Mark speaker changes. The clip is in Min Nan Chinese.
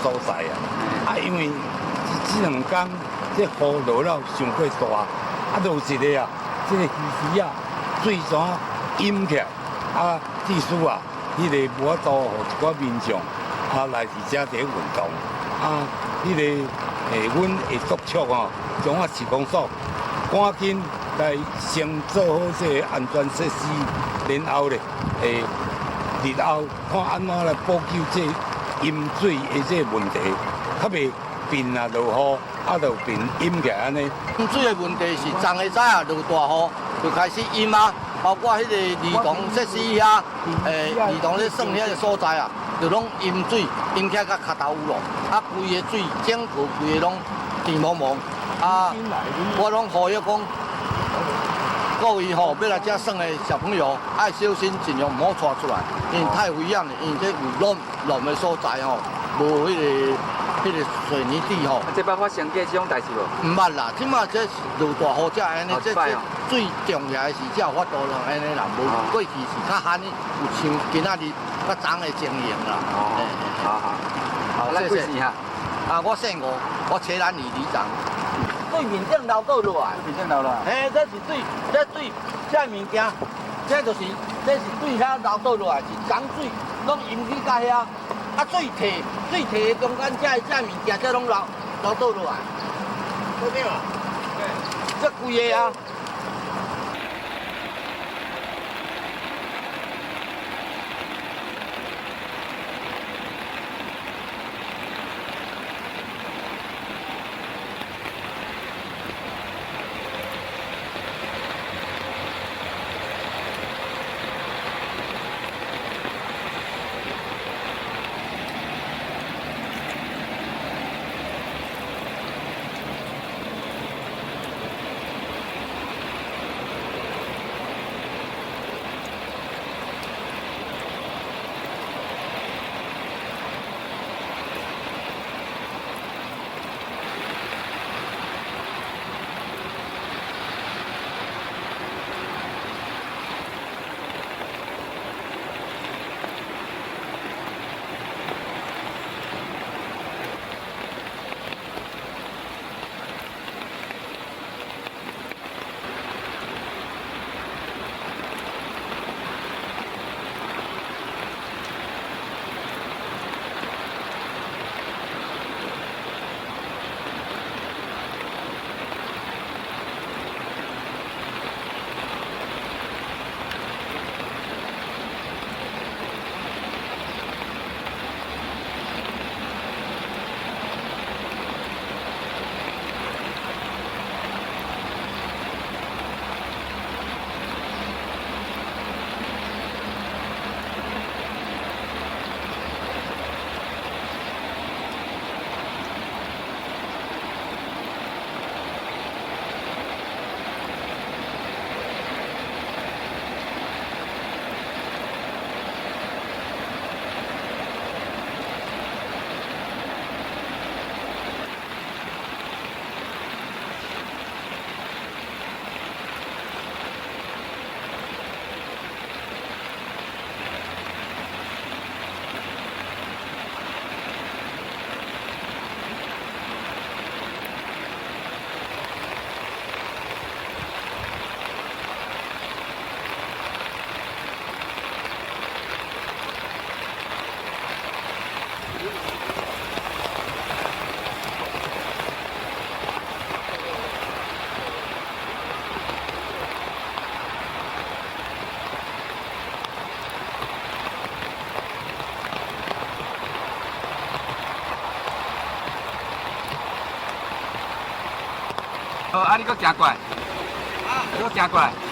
Speaker 1: 所在啊。啊，因為這兩工這雨落了傷過大，啊，落一个啊，這個魚池啊，水怎淹起來，啊，致使啊，彼个無法度予一寡民眾啊來佇遮佇咧運動，啊，彼个阮會督促吼，彰化市公所趕緊來先做好這个安全設施，然後咧，日後看按怎來補救這淹水的這個問題，較袂變啊落雨，啊就變淹起來按呢。
Speaker 2: 淹水的問題是昨下早啊落大雨就開始淹啊，包括彼個兒童設施遐，兒童咧耍遐个所在啊，就攏淹水，淹起來到跤頭有咯，啊，規个水整個規个攏甜蒙蒙，啊，我攏呼籲講，各位吼欲來遮耍的小朋友愛小心，盡量毋好帶出來，因為太危險了，因為這有攏攏的所在吼，無彼個水泥地吼。
Speaker 3: 這捌發生過這種代誌無？
Speaker 2: 毋捌啦，這馬這落大雨才按呢，這水漲起來時才有法度咯，按呢啦，無過去是較罕有像今仔日較昨的情形啦。
Speaker 3: 哦，好好，好，謝謝。
Speaker 2: 啊，我姓吳，我車蘭里里長。對面頂流倒落來。
Speaker 3: 對面頂流落來。
Speaker 2: 嘿，這是水，這水，這物件，這就是，這是對遐流倒落來，是漲水，攏淹去到遐。啊，水退，水退的中間，這這物件，這攏流流倒落來。對啊。這規个啊。
Speaker 3: 好，啊，你閣行過來，你閣行過來。